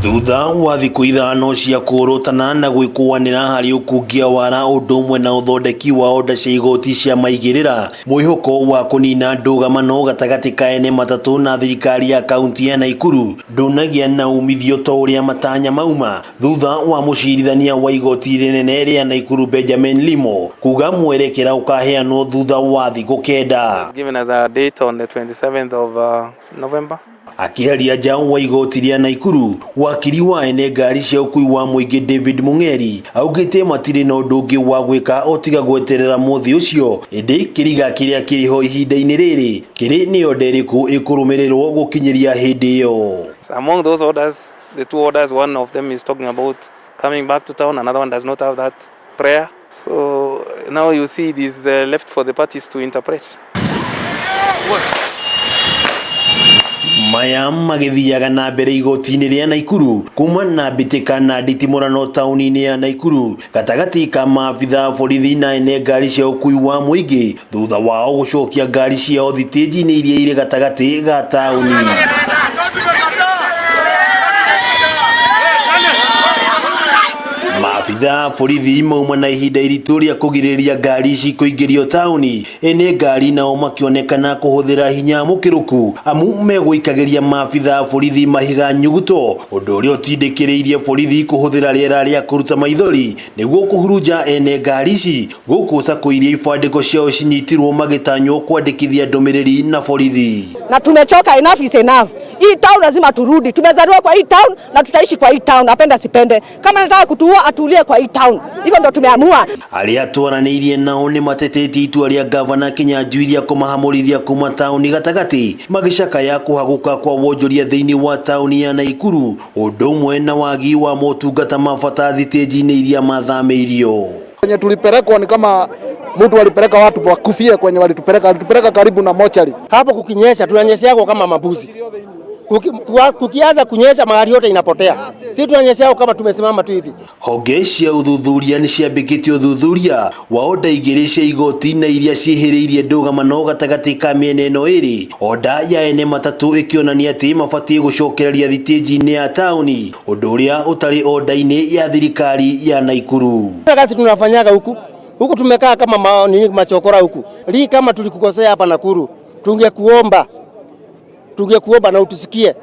Thutha wa thikũ 5 cia kũrotana na gwĩkũanĩra harĩ ũkungia wara ũndũ ũmwe na ũthondeki wa oda cia igoti cia maigĩrĩra, mwĩhoko wa kũnina ndũgamano gatagatĩ ka ene matatũ na thirikari ya kaunti ya Naikuru ndũnagĩa na umithio ta ũrĩa matanya mauma thutha wa mũcirithania wa igoti rĩnene rĩa Naikuru Benjamin Limo kuga mwerekera ũkaheanwo thutha wa thikũ 9. Given us a date on the 27th of November. Akĩaria nja wa igoti rĩa Naikuru, wakiri wa ene ngari cia ũkui wa mũingĩ David Mung'eri augĩte matirĩ na ũndũ ũngĩ wa gwĩka o tiga gweterera mũthĩ ũcio, ĩndĩ kĩriga kĩrĩa kĩrĩ ho ihinda-inĩ rĩrĩ kĩrĩ nĩ order ĩrĩkũ ĩkũrũmĩrĩrwo gũkinyĩria hĩndĩ ĩyo. Among those orders, the two orders, one of them is talking about coming back to town, another one does not have that prayer. So now you see it is left for the parties to interpret. Maya magĩthiaga na mbere igoti-inĩ rĩa Naikuru kuma na mbĩtĩka na nditimũrano taũni-inĩ ya Naikuru gatagatĩ ka maabitha borithi na ene ngari cia ũkui wa mũingĩ thutha wao gũcokia ngari ciao thitĩnji-inĩ iria irĩ gatagatĩ ga taũni. Maabitha borithi mauma na ihinda iritũ rĩa kũgirĩrĩria ngari ici kũingĩrio taũni, ene ngari nao makĩonekana kũhũthĩra hinya mũkĩrũku amu megũikagĩria maabitha borithi mahiga nyuguto, ũndũ ũrĩa ũtindĩkĩrĩirie borithi kũhũthĩra rĩera rĩa kũruta maithori nĩguo kũhurunja ene ngari ici gũkũ sacco iria ibandĩko ciao cinyitirwo magĩtanywo kwandĩkithia ndũmĩrĩri na borithi. Na tumechoka, enough is enough. Hii town lazima turudi. Tumezaliwa kwa hii town na tutaishi kwa hii town, apenda sipende. Kama nataka kutuua atulie kwa hii town. Hivyo ndo tumeamua. Arĩa twaranĩirie nao nĩ matetetie itua rĩa gavana Kinyanjui rĩa kũmahamũrithia kuma taũni gatagatĩ magĩcakaya kũhagũka kwa wonjoria thĩinĩ wa taũni ya Naikuru ũndũ ũmwe na wagi wa motungata ma bata thitĩnji-inĩ iria mathamĩirio. Kwenye tulipelekwa ni kama mtu alipeleka watu wakufie kwenye walitupeleka, alitupeleka karibu na mochari. Hapo kukinyesha tunanyesheagwa kama mabuzi. Kukianza kunyesha magari yote inapotea. Sisi tunanyesheagwa kama tumesimama tu hivi. Honge cia ũthuthuria nĩ ciambĩkĩtie ũthuthuria wa oda 2 cia igoti na iria ciĩhĩrĩirie ndũgamano gatagatĩ ka mĩena ĩno ĩrĩ. Oda ya ene matatũ ĩkĩonania atĩ mabatiĩ gũcokereria thitĩnji-inĩ ya taũni, ũndũ ũrĩa ũtarĩ oda-inĩ ya thirikari ya Naikuru. Kazi tunafanyaga huku huku tumekaa kama nini machokora huku. Li kama tulikukosea hapa Nakuru, tungekuomba na utusikie,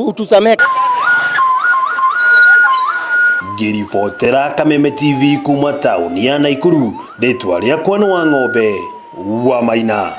utusamehe. Ngĩribotera Kameme TV kuma taũni ya Naikuru, rĩtwa rĩakwa nĩ Wang'ombe wa Maina.